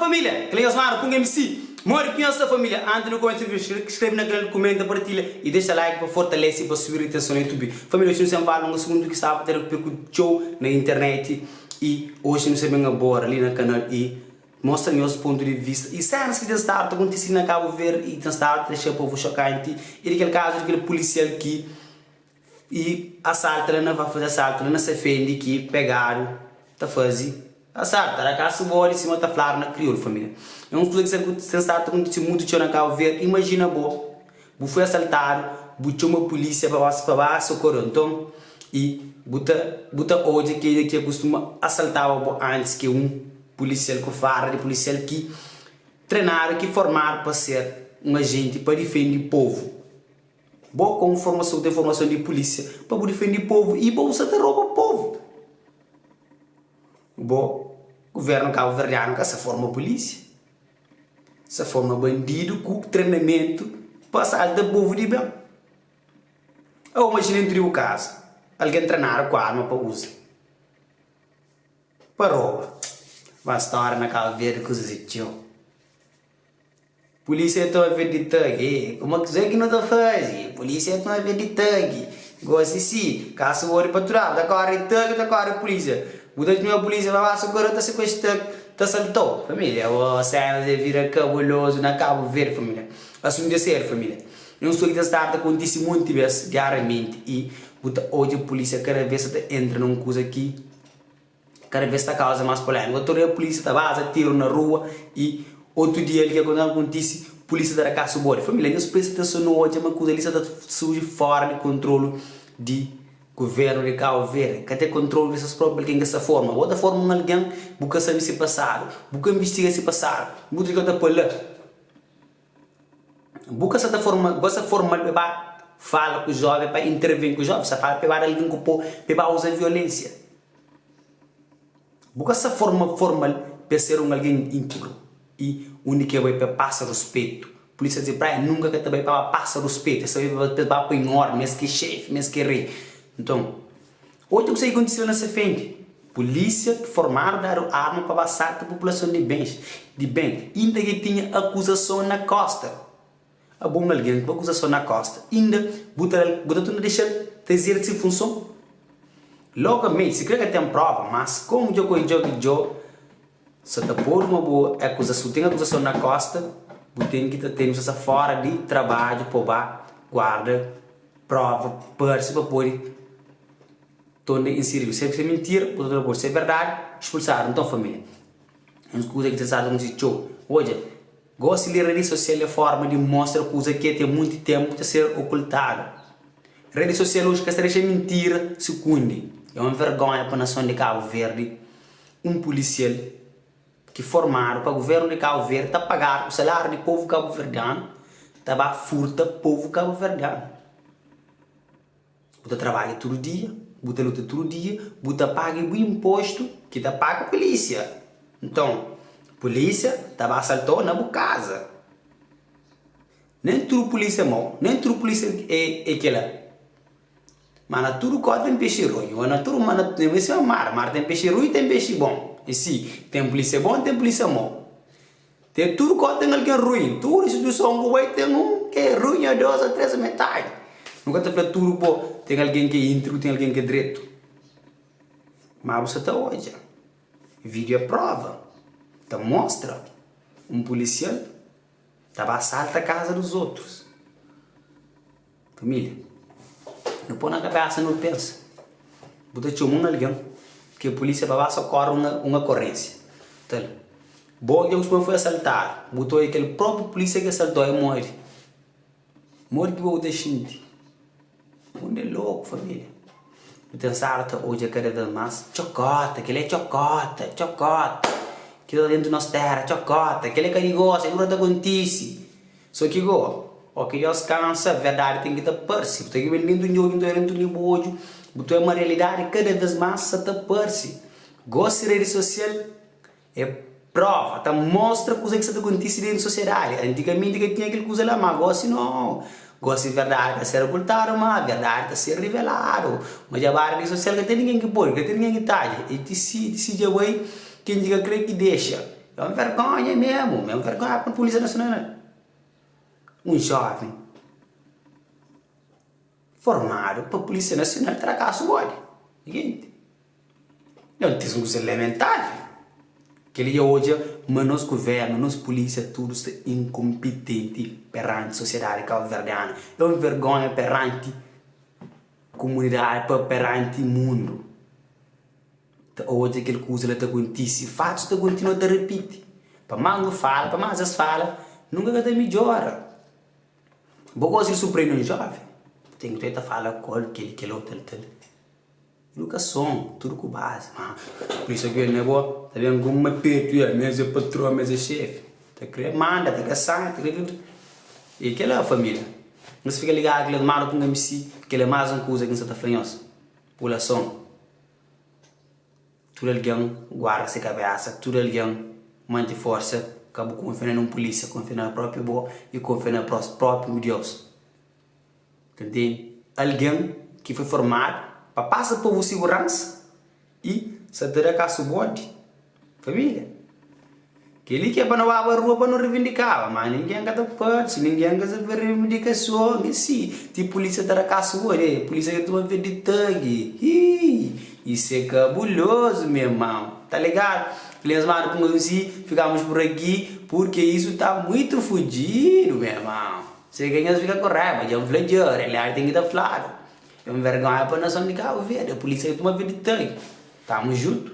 Família, kel nhos manu Kung MC. Modi ki nhos sta família? Antis nu kumesa vídiu, skrebe na kanal, kumenta, partilha i dexa like pa fortalese i pa subir ritenson na YouTube. Família, oji nu sen fala un asuntu ki staba ta reperkuti txeu na internet i oji nu sta ben aborda li na kanal i mostra nhos pontu di vista i senas ki ten stadu ta kontise li na Kabu Verdi i ten stadu ta dexa povu xokanti i di kel kazu di kel pulisial ki i asalta la na va faze asaltu la na Safendi ki pegadu ta faze asaltu ta da kasu bodi sima ta fladu na kriolu familia é un kuza ki sta ten stadu ta kontise mutu txeu na Kabu Verdi imajina bo bu foi asaltadu bu txoma pulisia pa ba pa ba sokoreu nton i bu ta bu ta odja kenha ki kustuma asaltaba bo antis ki un pulisial ku farda di pulisial ki trenadu ki formadu pa ser un ajenti pa difende povu. Bo ku un formason, ten formason di pulisia pa bu difende povu i bo bu sa ta roba povu. Bo guvernu kabuverdianu ka sa forma pulisia, sa forma bandidu ku trenamentu pa asalta povu di ben. Abo imajina dentru di bu kaza algen trenadu ku arma pa uza pa roba. Ba stória na Kabu Verdi kuzas é txeu. Pulísia é toma vez di thug, eh Kuma kuzê ki nu ta faze? Pulísia é toma vez di thug Gosi si, kasu ori pa tudu ladu Ta kóre thug, ta kóre pulísia Bu ta txoma pulísia pa ba sokore Ta sekuestra thug, ta salta-u Família, oh sénas dja vira kabulozu na Kabu Verdi, família Asuntu é sériu, família É un storia ki ta staba ta kontise monti bês diariamenti I bu ta odja pulísia kada bês sa ta entra na un kuza ki Kada vez ta kauza mas polémika. Otu dia pulísia ta baza tiru na rua i otu dia li ke kontise pulísia ta da kasu bodi. Família, nhos presta atenson nu odja ma kuza li sa ta surji fora di kontrolu di guvernu di Kabu Verdi. Ka ten kontrolu di ses propi algen ki sa forma. Bo ta forma un algen bu ka sabe si pasadu, bu ka invistiga si pasadu, bu ta ta pa la. Bu ka sa ta forma, bu ka sa formal pa ba fala ku jovem, pa interveni ku jovem, sa fala pa ba da algin ku po, pa ba uza violensia. Bu ka sa forma formal pa ser un algin integru i undi ke bai pa pasa ruspetu. Polisia di praia nunka ka ta bai pa ba pasa ruspetu, es ta bai pa ba poi orden, es ki é xefi, es ki é rei. Nton. Otu kusa ki kontise la na Sefendi, pulísia ki formadu dadu arma pa ba salta populason di bens di ben, inda ki tinha akuzason na kosta. Abo un algen ku akuzason na kosta, inda bu ta bu ta torna dexa-l ta izerse si funson? Logamenti, si kre ka ten prova, mas komu djo koi djo ki djo sa ta podu ma bu akuzason ten akuzason na kosta, bu ten ki ta ten bu sa fora di trabadju pa bu ba guarda prova parse pa pode torna inseridu. Se é mintira, bu ta torna pode. Se é verdadi, expulsadu. Nton família, uns kuza ki ta staba ta kontise txeu. Odja, gosi li redi sosial é forma di mostra kuza ki ten monti tenpu ta ser okultadu. Redi sosial oji ka sta dexa mintira sukundi. É un vergonha pa nason di Kabu Verdi un pulisial ki formadu pa guvernu di Kabu Verdi ta pagadu ku salariu di povu kabuverdianu ta ba furta povu kabuverdianu. Bu ta trabadja tudu dia, bu ta luta tudu dia, bu ta paga bu inpostu ki ta paga pulisia. Nton, pulisia ta ba asaltau na bu kaza. Nen tudu pulisia é mau, nen tudu pulisia é kila. Ma na tudu kau ten pexi runhu, ô na tudu mar, na sima mar, mar ten pexi runhu ten pexi bon. I si, ten pulisia bon ten pulisia mau. Ten tudu kau ten algen runhu, tudu instituison ku bai ten un ki é runhu, ô dos, ô tres, ô metadi. Nu ka ta fla tudu bo ten algen ki é íntegru, ten algen ki é dretu. Ma bu sa ta odja, vídiu é prova, ta mostra un pulisial ta ba asalta kaza dos otus. Família, nu pô na kabésa nu pensa, bu ta txoma un algen ki é pulísia pa ba sokóre un okorénsia. Tal, bo dja kustuma foi asaltadu, bu ta odja kel própi pulísia ki asaltau é modi? Modi ki bo bu ta xinti? Mundu é loku família. Nu ten stadu ta odja kada vez más txokóta, kel-li é txokóta, txokóta, kel-li ta déntu nos téra, txokóta, kel-li é ka di gosi, nunka ta kontise. So ki go, o ki Deus kansa, verdadi ten ki ta parse. Bu ta ki ben dentu di odju, nton dentu di bu odju, bu ta ma realidadi kada vez mas sa ta parse. Gosi redi sosial é prova, ta mostra kuza ki sa ta kontise dentu sosiedadi. Antigamenti ka tinha kel kuza la, ma gosi no. Gosi verdadi ta ser okultadu, ma verdadi ta ser riveladu. Ma dja ba redi sosial ka ten ningen ki pode, ka ten ningen ki tadja. E ti si, ti si dja bai, ken ki ka kre ki dexa. É un vergonha mesmu, é un vergonha pa Polísia Nasional. Un joven formadu pa Polísia Nasional tra kasu bodi. Genti, é un tis un kuza lamentável. Kel-li dja odja ma nos guvernu, nos pulísia tudu sta inkonpitenti peranti sosiedadi kabuverdianu. É un vergonha peranti kumunidadi, pa peranti mundu. Ta odja kel kuza la ta kontise, fatus ta kontinua ta ripiti. Pa más nu fala, pa más es fala, nunka ka ta midjora. Bo gosi di surprende un joven, ten ki ta fala ku el kel-li, kel otu, tal, tal. Idukason, tudu ku bazi, ma pur isu ki el bo ta ben ku ma petu ya, mi es é patron, mi es é xefi, ta kre manda, ta kre sai, ta kre tudu. I kila familia, nhos fika ligadu kila manda ku un MC, kila é más un kuza ki N sa ta fla nhos, populason, tudu algen guarda se kabesa, tudu algen manti forsa, ka bu kunfia na nun pulisia, kunfia na propi bo i kunfia na propi Deus. Ta ntende? Algen ki foi formadu pa pasa povu siguransa i sa ta da kasu bodi. Família, kel-li ki é pa no baba rua pa no revindikaba, má ningen ka ta parse, ningen ka sa fla revindikason i si, ti pulísia ta da kasu bodi, ei, pulísia ka tuma fé di tangi, hii, isso é kabulozu meu irmão, ta ligadu? Nhas manu ku nhas si, ficamos por aqui, porque isso tá muito fudido meu irmão. Se ka nhos fika ku raiba, dja N fla dja, realidadi ten ki ta fladu. É un vergonha pa nason di Kabu Verdi, a pulisia ki tuma vida di tanki. Tamu juntu.